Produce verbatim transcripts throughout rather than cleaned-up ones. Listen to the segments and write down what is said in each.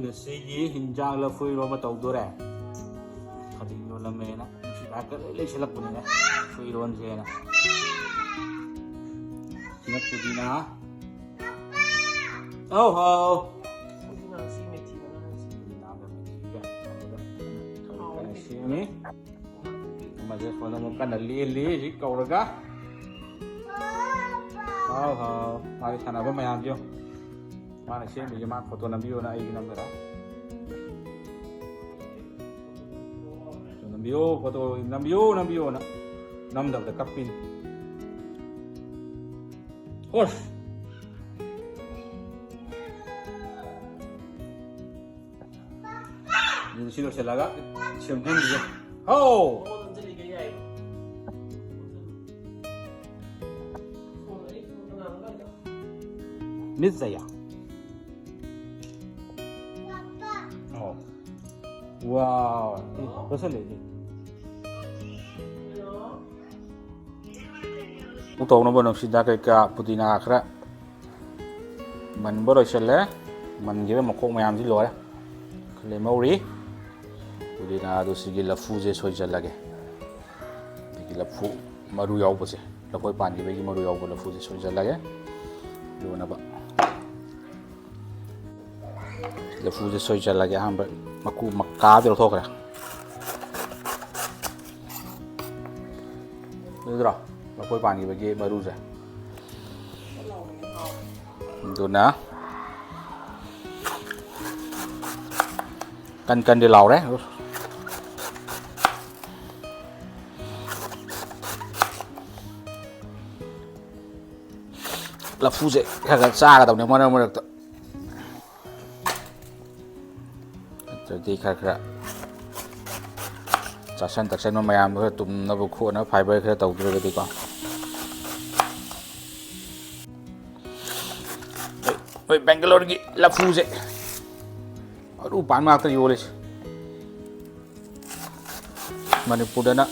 ꯉꯁꯤꯒꯤ ꯍꯤꯟꯖꯥꯡ ꯂꯐꯨ ꯏꯔꯣꯟꯕ ꯇꯧꯗꯣꯔꯦ꯫ ꯈꯖꯤꯡ ꯌꯣꯜꯂꯝꯃꯦꯅ ꯅꯨꯡꯁꯤꯠ ꯍꯥꯏꯔꯒ ꯂꯣꯏ ꯂꯩꯁꯜꯂꯛꯄꯅꯤꯅꯦ꯫ ꯂꯐꯨ ꯏꯔꯣꯟꯁꯦꯅ꯫ ꯁꯤꯅ ꯄꯨꯗꯤꯅꯥ꯫ ꯍꯥꯎ ꯍꯥꯎ꯫ ꯄꯨꯗꯤꯅꯥꯒ ꯃꯦꯊꯤꯒ ꯇꯧꯔꯒ ꯀꯟꯅ ꯁꯦꯝꯃꯤ꯫ ꯑꯃꯁꯦ ꯁꯣꯝꯗ ꯑꯃꯨꯛ ꯀꯟꯅ ꯂꯦꯜꯂꯤ ꯍꯧꯖꯤꯛ ꯀꯧꯔꯒ꯫ ꯍꯥꯎ ꯍꯥꯎ꯫ ꯃꯥꯒꯤ ꯁꯥꯟꯅꯕ ꯃꯌꯥꯝꯁꯦ ꯌꯦꯡꯉꯨ꯫ ꯃꯥꯅ ꯁꯦꯝꯃꯤꯁꯦ ꯃꯥ ꯐꯣꯇꯣ ꯅꯝꯕꯤꯌꯣꯅ ꯑꯩꯒꯤ ꯅꯝꯗꯔ꯫ ꯅꯝꯕꯤꯌꯣ, ꯐꯣꯇꯣ ꯅꯝꯕꯤꯌꯣ, ꯅꯝꯕꯤꯌꯣꯅ ꯅꯝꯗꯕꯗ ꯀꯞꯄꯤꯅꯤ꯫ ꯍꯣꯁ! ꯑꯗꯨ ꯁꯤ ꯂꯣꯏꯁꯤꯜꯂꯒ ꯁꯦꯝꯖꯤꯟꯕꯤꯌꯨ꯫ ꯍꯥꯎ! ꯃꯤꯁ ꯖꯌꯥ꯫ ꯑꯣ꯫ ꯋꯥꯎ꯫ ꯑꯦ, ꯂꯣꯏꯁꯤꯜꯂꯦ, ꯏꯆꯦ꯫ ꯄꯨꯊꯣꯛꯅꯕ ꯅꯨꯡꯁꯤꯗꯥꯛ ꯀꯩꯀꯥ ꯄꯨꯗꯤꯅꯥ ꯈꯔ ꯃꯟꯕ ꯂꯣꯏꯁꯤꯜꯂꯦ꯫ ꯃꯟꯈꯤꯕ ꯃꯈꯣꯛ ꯃꯌꯥꯝꯁꯤ ꯂꯣꯏꯔꯦ꯫ ꯈꯔ ꯂꯦꯝꯍꯧꯔꯤ꯫ ꯄꯨꯗꯤꯅꯥꯗꯨ ꯁꯤꯒꯤ ꯂꯐꯨꯁꯦ ꯁꯣꯏꯖꯜꯂꯒꯦ꯫ ꯑꯗꯒꯤ ꯂꯐꯨ ꯃꯔꯨ ꯌꯥꯎꯕꯁꯦ, ꯂꯐꯣꯏ ꯄꯥꯟꯈꯤꯕꯒꯤ ꯃꯔꯨ ꯌꯥꯎꯕ ꯂꯐꯨꯁꯦ ꯁꯣꯏꯖꯜꯂꯒꯦ꯫ ꯌꯣꯟꯅꯕ꯫ ꯂꯐꯨꯁꯦ ꯁꯣꯏꯖꯜꯂꯒꯦ꯫ ꯑꯍꯥꯟꯕ ꯃꯀꯨ ꯃꯀꯥꯗꯤ ꯂꯧꯊꯣꯛꯈ꯭ꯔꯦ꯫ ꯑꯗꯨꯗ꯭ꯔꯣ ꯂꯐꯣꯏ ꯄꯥꯟꯈꯤꯕꯒꯤ ꯃꯔꯨꯁꯦ꯫ ꯑꯗꯨꯅ ꯀꯟ ꯀꯟꯗꯤ ꯂꯥꯎꯔꯦ꯫ ꯂꯐꯨꯁꯦ ꯈꯔ ꯈꯔ ꯆꯥꯒꯗꯕꯅꯦ ꯃꯔꯛ ꯃꯔꯛꯇ꯫ ꯅꯠꯇ꯭ꯔꯗꯤ ꯈꯔ ꯈꯔ ꯆꯥꯁꯟ ꯊꯛꯁꯟꯕ ꯃꯌꯥꯝꯗꯣ ꯈꯔ ꯇꯨꯝꯅꯕ ꯈꯣꯠꯅꯕ fiber ꯈꯔ ꯇꯧꯗ꯭ꯔꯒꯗꯤꯀꯣ꯫ ꯍꯣꯏ, ꯕꯦꯡꯒꯂꯣꯔꯒꯤ ꯂꯐꯨꯁꯦ ꯃꯔꯨ ꯄꯥꯟ ꯉꯥꯛꯇ ꯌꯣꯜꯂꯤꯁꯦ꯫ ꯃꯅꯤꯄꯨꯔꯗꯅ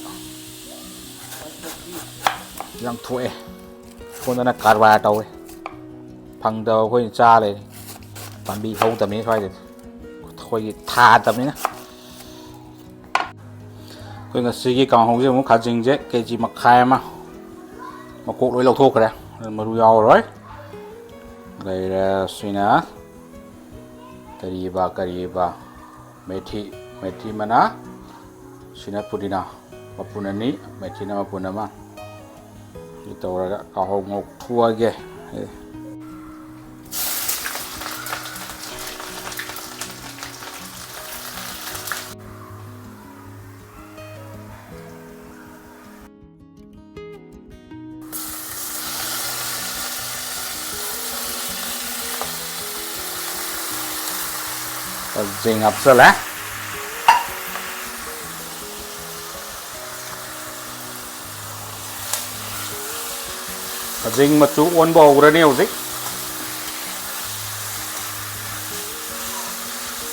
ꯌꯥꯝ ꯊꯣꯛꯑꯦ, ꯁꯣꯝꯗꯅ ꯀꯔꯕꯥꯔ ꯇꯧꯋꯦ꯫ ꯐꯪꯗꯕ ꯑꯩꯈꯣꯏꯅ ꯆꯥ ꯂꯩꯔꯦ꯫ ꯄꯥꯝꯕꯤ ꯍꯧꯗꯕꯅꯤ ꯁ꯭ꯋꯥꯏꯗꯗꯤ꯫ ꯑꯩꯈꯣꯏꯒꯤ ꯊꯥꯗꯕꯅꯤꯅ꯫ ꯑꯩꯈꯣꯏ ꯉꯁꯤꯒꯤ ꯀꯥꯡꯍꯧꯁꯦ ꯑꯃꯨꯛ ꯈꯥꯖꯤꯡꯁꯦ ꯀꯦ ꯖꯤ ꯃꯈꯥꯏ ꯑꯃ, ꯃꯀꯣꯛ ꯂꯣꯏ ꯂꯧꯊꯣꯛꯈ꯭ꯔꯦ, ꯑꯗꯨ ꯃꯔꯨ ꯌꯥꯎꯔꯔꯣꯏ꯫ ꯂꯩꯔꯦ꯫ ꯁꯤꯅ ꯀꯔꯤꯕ, ꯀꯔꯤꯕ, ꯃꯦꯊꯤ, ꯃꯦꯊꯤ ꯃꯅꯥ꯫ ꯁꯤꯅ ꯄꯨꯗꯤꯅꯥ, ꯃꯄꯨꯟ ꯑꯅꯤ, ꯃꯦꯊꯤꯅ ꯃꯄꯨꯟ ꯑꯃ꯫ ꯁꯤ ꯇꯧꯔꯒ ꯀꯥꯡꯍꯧ ꯉꯧꯊꯣꯛꯑꯒꯦ꯫ ꯈꯥꯖꯤꯡ ꯍꯥꯞꯆꯜꯂꯦ꯫ ꯈꯥꯖꯤꯡ ꯃꯆꯨ ꯑꯣꯟꯕ ꯍꯧꯈ꯭ꯔꯅꯤ ꯍꯧꯖꯤꯛ꯫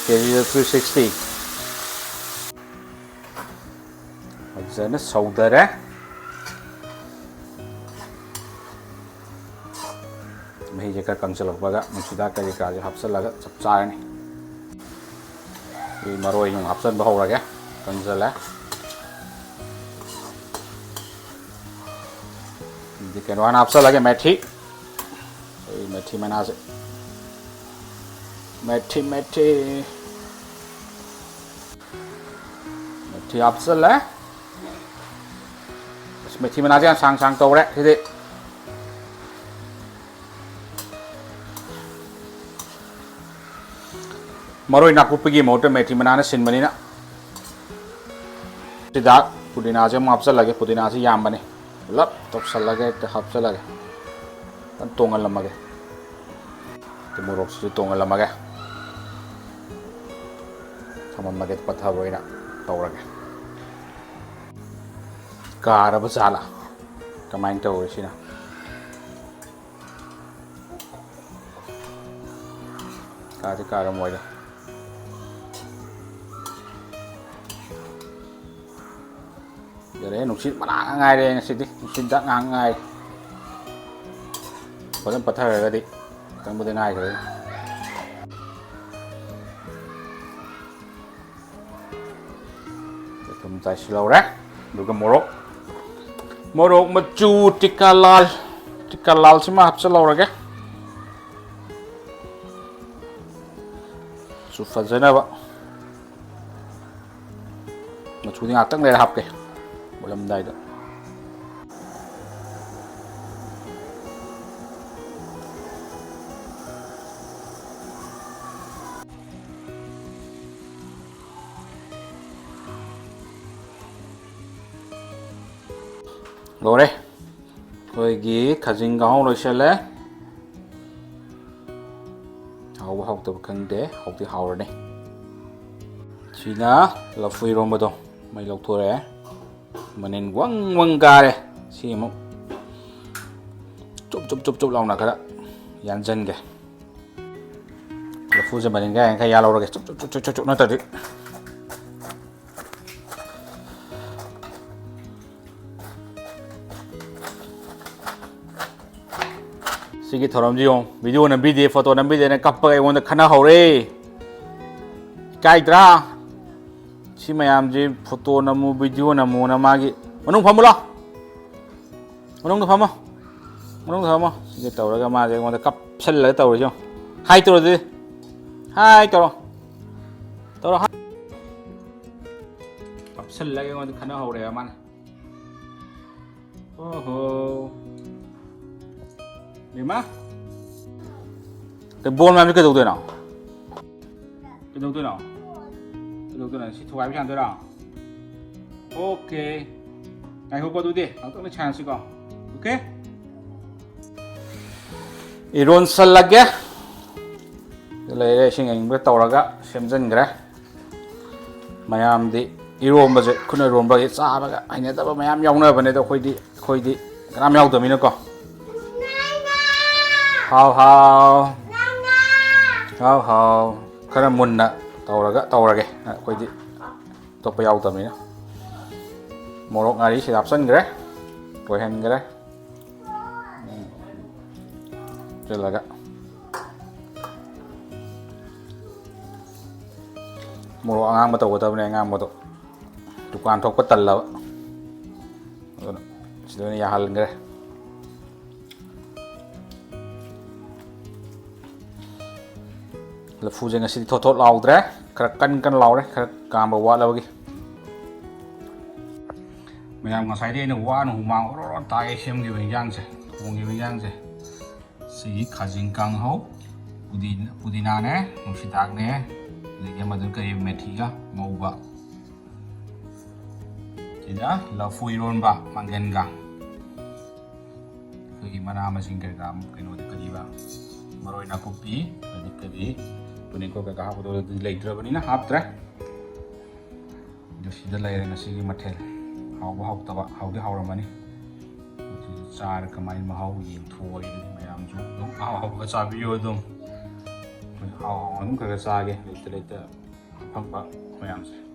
ꯀꯦ ꯖꯤꯗ three sixty꯫ ꯐꯖꯅ ꯁꯧꯗꯔꯦ꯫ ꯃꯍꯤꯁꯦ ꯈꯔ ꯀꯪꯁꯤꯜꯂꯛꯄꯒ ꯅꯨꯡꯁꯤꯗꯥꯛ ꯀꯔꯤ ꯀꯔꯥꯁꯦ ꯍꯥꯞꯆꯤꯜꯂꯒ ꯆꯞ ꯆꯥꯔꯅꯤ꯫ ꯑꯩ ꯃꯔꯣꯏ ꯅꯨꯡ ꯍꯥꯞꯆꯤꯟꯕ ꯍꯧꯔꯒꯦ꯫ ꯀꯪꯁꯤꯜꯂꯦ꯫ ꯑꯗꯨꯗꯤ ꯀꯩꯅꯣ ꯍꯥꯟꯅ ꯍꯥꯞꯆꯤꯜꯂꯒꯦ, ꯃꯦꯊꯤ꯫ ꯑꯩ ꯃꯦꯊꯤ ꯃꯅꯥꯁꯦ, ꯃꯦꯊꯤ, ꯃꯦꯊꯤ, ꯃꯦꯊꯤ ꯍꯥꯞꯆꯤꯜꯂꯦ꯫ ꯑꯁ, ꯃꯦꯊꯤ ꯃꯅꯥꯁꯦ ꯌꯥꯝ ꯁꯥꯡ ꯁꯥꯡ ꯇꯧꯔꯦ ꯁꯤꯗꯤ꯫ ꯃꯔꯣꯏ ꯅꯥꯀꯨꯞꯄꯤꯒꯤ ꯃꯍꯨꯠꯇ ꯃꯦꯊꯤ ꯃꯅꯥꯅ ꯁꯤꯟꯕꯅꯤꯅ꯫ ꯁꯤꯗ ꯄꯨꯗꯤꯅꯥꯁꯦ ꯑꯃꯨꯛ ꯍꯥꯞꯆꯜꯂꯒꯦ꯫ ꯄꯨꯗꯤꯅꯥꯁꯦ ꯌꯥꯝꯕꯅꯤ, ꯄꯨꯂꯞ ꯇꯧꯁꯜꯂꯒ ꯍꯦꯛꯇ ꯍꯥꯞꯆꯜꯂꯒꯦ꯫ ꯐꯖꯅ ꯇꯣꯡꯍꯜꯂꯝꯃꯒꯦ꯫ ꯃꯣꯔꯣꯛꯁꯤꯁꯨ ꯇꯣꯡꯍꯜꯂꯝꯃꯒꯦ꯫ ꯊꯝꯃꯝꯃꯒꯦ, ꯄꯠꯊꯕ ꯑꯣꯏꯅ ꯇꯧꯔꯒꯦ꯫ ꯀꯥꯔꯕ ꯖꯥꯠꯂꯥ? ꯀꯃꯥꯏꯅ ꯇꯧꯔꯤ ꯁꯤꯅ? ꯀꯥꯗꯤ ꯀꯥꯔꯝꯃꯣꯏꯗ꯫ ꯌꯥꯔꯦ, ꯅꯨꯡꯁꯤꯠ ꯃꯅꯥ ꯉꯥꯛ ꯉꯥꯏꯔꯦ ꯉꯁꯤꯗꯤ, ꯅꯨꯡꯁꯤꯠ ꯍꯤꯗꯥꯛ ꯉꯥꯛ ꯉꯥꯏꯔꯦ꯫ ꯐꯖꯅ ꯄꯠꯊꯔꯒꯗꯤ ꯈꯤꯇꯪꯕꯨꯗꯤ ꯉꯥꯏꯈ꯭ꯔꯦ꯫ ꯆꯥꯏꯁꯤꯜꯍꯧꯔꯦ꯫ ꯑꯗꯨꯒ ꯃꯣꯔꯣꯛ, ꯃꯣꯔꯣꯛ ꯃꯆꯨ ꯇꯤꯛꯀꯥ ꯂꯥꯜ, ꯇꯤꯛꯀꯥ ꯂꯥꯜꯁꯤꯃ ꯍꯥꯞꯆꯤꯜꯍꯧꯔꯒꯦ꯫ ꯁꯨ ꯐꯖꯅꯕ꯫ ꯃꯆꯨꯗꯤ ꯉꯥꯛꯇꯪ ꯂꯩꯔ ꯍꯥꯞꯀꯦ, ꯃꯨꯜꯂꯝꯗꯥꯏꯗ꯫ ꯂꯣꯏꯔꯦ꯫ ꯑꯩꯈꯣꯏꯒꯤ ꯈꯥꯖꯤꯡ ꯀꯥꯡꯍꯧ ꯂꯣꯏꯁꯤꯜꯂꯦ꯫ ꯍꯥꯎꯕ ꯍꯥꯎꯇꯕ ꯈꯪꯗꯦ, ꯍꯥꯎꯗꯤ ꯍꯥꯎꯔꯅꯤ꯫ ꯁꯤꯅ ꯂꯐꯨ ꯏꯔꯣꯝꯕꯗꯣ ꯃꯩ ꯂꯧꯊꯣꯔꯛꯑꯦ꯫ ꯃꯅꯤꯟ ꯋꯪ ꯋꯪ ꯀꯥꯔꯦ꯫ ꯁꯤ ꯑꯃꯨꯛ ꯆꯨꯞ ꯆꯨꯞ ꯆꯨꯞ ꯆꯨꯞ ꯂꯥꯎꯅ ꯈꯔ ꯌꯥꯟꯁꯤꯟꯒꯦ꯫ ꯂꯐꯨꯁꯦ ꯃꯅꯤꯟ ꯀꯥꯏ ꯈꯔ ꯌꯥꯜꯍꯧꯔꯒꯦ꯫ ꯆꯨꯞ ꯆꯨꯞ ꯆꯨꯞ ꯆꯨꯞ ꯆꯨꯞ ꯆꯨꯞ ꯅꯠꯇ꯭ꯔꯗꯤ꯫ ꯁꯤꯒꯤ ꯊꯧꯔꯝꯁꯤ ꯌꯦꯡꯉꯨ, video ꯅꯝꯕꯤꯗꯦ, photo ꯅꯝꯕꯤꯗꯦꯅ ꯀꯞꯄꯒ ꯑꯩꯉꯣꯟꯗ ꯈꯠꯅꯍꯧꯔꯦ꯫ ꯏꯀꯥꯏꯗ꯭ꯔꯥ? ꯁꯤ ꯃꯌꯥꯝꯁꯤ photo ꯅꯝꯃꯨ, video ꯅꯝꯃꯨꯅ ꯃꯥꯒꯤ ꯃꯅꯨꯡ ꯐꯝꯃꯨ ꯂꯥꯎ꯫ ꯃꯅꯨꯡꯗ ꯐꯝꯃꯣ꯫ ꯃꯅꯨꯡꯗ ꯐꯝꯃꯣ꯫ ꯁꯤꯒ ꯇꯧꯔꯒ ꯃꯥꯁꯦ ꯑꯩꯉꯣꯟꯗ ꯀꯞꯁꯜꯂꯒ ꯇꯧꯔꯤꯁꯦ ꯌꯦꯡꯉꯣ꯫ Hi ꯇꯧꯔꯣ ꯑꯗꯨꯗꯤ꯫ Hi ꯇꯧꯔꯣ꯫ ꯇꯧꯔꯣ, hi꯫ ꯀꯞꯁꯜꯂꯒ ꯑꯩꯉꯣꯟꯗ ꯈꯠꯅꯍꯧꯔꯦꯕ ꯃꯥꯅ꯫ ꯑꯣꯍꯣ꯫ ꯕꯦꯝꯃ꯫ ꯀꯩ ꯕꯣꯜ ꯃꯌꯥꯝꯁꯦ ꯀꯩꯗꯧꯗꯣꯏꯅꯣ? ꯀꯩꯗꯧꯗꯣꯏꯅꯣ? ꯀꯩꯗꯧꯗꯣꯏꯅꯣ? ꯁꯤ ꯊꯨꯒꯥꯏꯕ ꯁꯥꯟꯅꯗꯣꯏꯔꯣ? Okay꯫ ꯉꯥꯏꯈꯣꯀꯣ ꯑꯗꯨꯗꯤ꯫ ꯉꯥꯛꯇꯪ ꯂꯩ ꯁꯥꯟꯅꯁꯤꯀꯣ꯫ Okay? ꯏꯔꯣꯟꯁꯜꯂꯒꯦ꯫ ꯂꯩꯔꯦ, ꯏꯁꯤꯡ ꯑꯏꯪꯕ ꯇꯧꯔꯒ ꯁꯦꯝꯖꯤꯟꯈ꯭ꯔꯦ꯫ ꯃꯌꯥꯝꯗꯤ ꯏꯔꯣꯝꯕꯁꯦ, ꯈꯨꯠꯅ ꯏꯔꯣꯝꯕꯒꯤ ꯆꯥꯕꯒ ꯍꯩꯅꯗꯕ ꯃꯌꯥꯝ ꯌꯥꯎꯅꯕꯅꯦ, ꯑꯗꯣ ꯑꯩꯈꯣꯏꯗꯤ, ꯑꯩꯈꯣꯏꯗꯤ ꯀꯅꯥꯝ ꯌꯥꯎꯗꯕꯅꯤꯅꯀꯣ꯫ ꯍꯥꯎ ꯍꯥꯎ꯫ ꯍꯥꯎ ꯍꯥꯎ꯫ ꯈꯔ ꯃꯨꯟꯅ ꯇꯧꯔꯒ ꯇꯧꯔꯒꯦ꯫ ꯑꯩꯈꯣꯏꯗꯤ ꯑꯇꯣꯞꯄ ꯌꯥꯎꯗꯕꯅꯤꯅ꯫ ꯃꯣꯔꯣꯛ ꯉꯥꯔꯤ ꯁꯤꯗ ꯍꯥꯞꯆꯤꯟꯈ꯭ꯔꯦ꯫ ꯇꯣꯏꯍꯟꯈ꯭ꯔꯦ꯫ ꯎꯝ꯫ ꯍꯥꯞꯆꯤꯜꯂꯒ꯫ ꯃꯣꯔꯣꯛ ꯑꯉꯥꯡꯕ ꯇꯧꯒꯗꯕꯅꯦ, ꯑꯉꯥꯡꯕꯗꯣ꯫ ꯑꯗꯨ ꯗꯨꯀꯥꯟ ꯊꯣꯛꯄ ꯇꯜꯂꯕ, ꯑꯗꯨꯅ ꯁꯤꯗ ꯑꯣꯏꯅ ꯌꯥꯍꯟꯈ꯭ꯔꯦ꯫ ꯂꯐꯨꯁꯦ ꯉꯁꯤꯗꯤ ꯊꯣꯠ ꯊꯣꯠ ꯂꯥꯎꯗ꯭ꯔꯦ, ꯈꯔ ꯀꯟ ꯀꯟ ꯂꯥꯎꯔꯦ, ꯈꯔ ꯀꯥꯝꯕ ꯋꯥꯠꯂꯕꯒꯤ꯫ ꯃꯌꯥꯝ, ꯉꯁꯥꯏꯗꯤ ꯑꯩꯅ ꯋꯥꯅ ꯍꯨꯃꯥꯡ ꯑꯣꯔꯣ ꯑꯣꯔꯣ ꯇꯥꯏ ꯁꯦꯝꯈꯤꯕ ꯏꯟꯖꯥꯡꯁꯦ, ꯊꯣꯡꯈꯤꯕ ꯏꯟꯖꯥꯡꯁꯦ꯫ ꯁꯤꯒꯤ ꯈꯥꯖꯤꯡ ꯀꯥꯡꯍꯧ, ꯄꯨꯗꯤ-, ꯄꯨꯗꯤꯅꯥꯅꯦ, ꯅꯨꯡꯁꯤꯗꯥꯛꯅꯦ, ꯑꯗꯒꯤ ꯑꯃꯗꯨꯅ ꯀꯔꯤ, ꯃꯦꯊꯤꯒ ꯉꯧꯕ꯫ ꯁꯤꯗ ꯂꯐꯨ ꯏꯔꯣꯟꯕ ꯃꯪꯒꯟꯒ꯫ ꯑꯩꯈꯣꯏꯒꯤ ꯃꯅꯥ ꯃꯁꯤꯡ ꯀꯩꯀꯥ, ꯀꯩꯅꯣꯗꯤ ꯀꯔꯤꯕ, ꯃꯔꯣꯏ ꯅꯥꯀꯨꯞꯄꯤ, ꯑꯗꯩ ꯀꯔꯤ, ꯄꯨꯅꯤꯡꯀꯣꯛ ꯀꯩꯀꯥ ꯍꯥꯞꯀꯗꯕꯗꯨꯗꯤ ꯂꯩꯇ꯭ꯔꯕꯅꯤꯅ ꯍꯥꯞꯇ꯭ꯔꯦ꯫ ꯑꯗꯨ ꯁꯤꯗ ꯂꯩꯔꯦ ꯉꯁꯤꯒꯤ ꯃꯊꯦꯜ꯫ ꯍꯥꯎꯕ ꯍꯥꯎꯇꯕ, ꯍꯥꯎꯗꯤ ꯍꯥꯎꯔꯝꯃꯅꯤ꯫ ꯑꯗꯨ ꯆꯥꯔ ꯀꯃꯥꯏꯅ ꯃꯍꯥꯎ ꯌꯦꯡꯊꯣꯛꯑꯒꯦ꯫ ꯃꯌꯥꯝꯁꯨ ꯑꯗꯨꯝ ꯑꯍꯥꯎ ꯑꯍꯥꯎꯕ ꯆꯥꯕꯤꯌꯨ꯫ ꯑꯗꯨꯝ ꯑꯩꯈꯣꯏ ꯍꯥꯎ ꯍꯥꯎꯅ ꯑꯗꯨꯝ ꯈꯔ ꯈꯔ ꯆꯥꯒꯦ, ꯂꯩꯇ ꯂꯩꯇ ꯑꯐꯪꯕ ꯃꯌꯥꯝꯁꯦ꯫